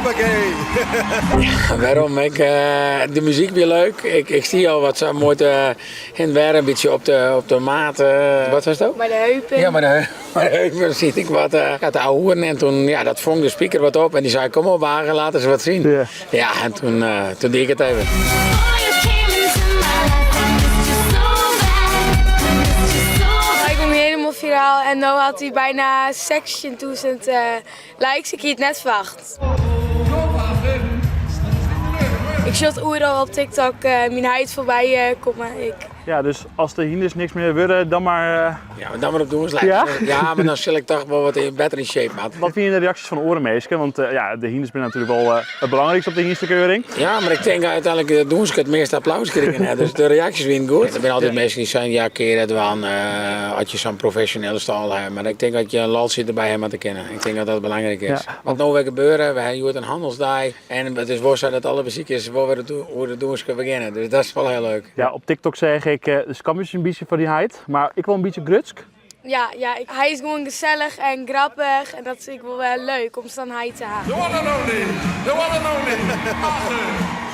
Hoppakee. Wêrom? Ik, de muzyk wie leuk. Ik stie al wat sa moai te hin wer in bytsje op de maat. Wat was dat? Mei de heupen. Ja, mei de heupen siet ik wat ja, te ouwehoeren en toen, ja, dat vong de speaker wat op en die zei: "Kom op, Age, laat eens wat zien." Ja. Ja, en toen die ik het even. Ik kom hielendal firaal en no hat hy byna 16.000 likes. Ik hie it net ferwachte. Ik sjoch oeral op TikTok myn heit foarby kommen. Ik Ja, dus as de hynders niks mear wurde, dan mar... Ja, dan mar op dûnsles. Ja? Ja, mar dan sil ik toch wol wat better yn shape moatte. Wat wiene de reaksjes fan oare minsken? Want ja, de hynders binne natuerlik wol it belangrykste op de hynstekeuring. Ja, mar ik tink úteinlik dûns ik it measte applaus krigen ha, dus de reaksjes wiene goed. Der binne altyd minsken dy't seine: "Ja, kinne je dat dwaan as je sa'n profesjonele stâl ha?" Mar ik tink dat je in loltsje derby ha moatte kinne. Ik tink dat dat belangryk is. Wat no wer gebeure, we ha hjoed in hannelsdei en it is wol sa dat alle besikers wol wer oer it dûnske begjinne, dus dat is wol hiel leuk. Ja, op TikTok seach ik, de skamje in bytsje foar dyn heit, mar ek wol in bytsje grutsk. Ja, hy is gewoan gesellich en grappich en dat is ek wol wer leuk om sa'n heit te hawwen. The one and only, the one and only, Age.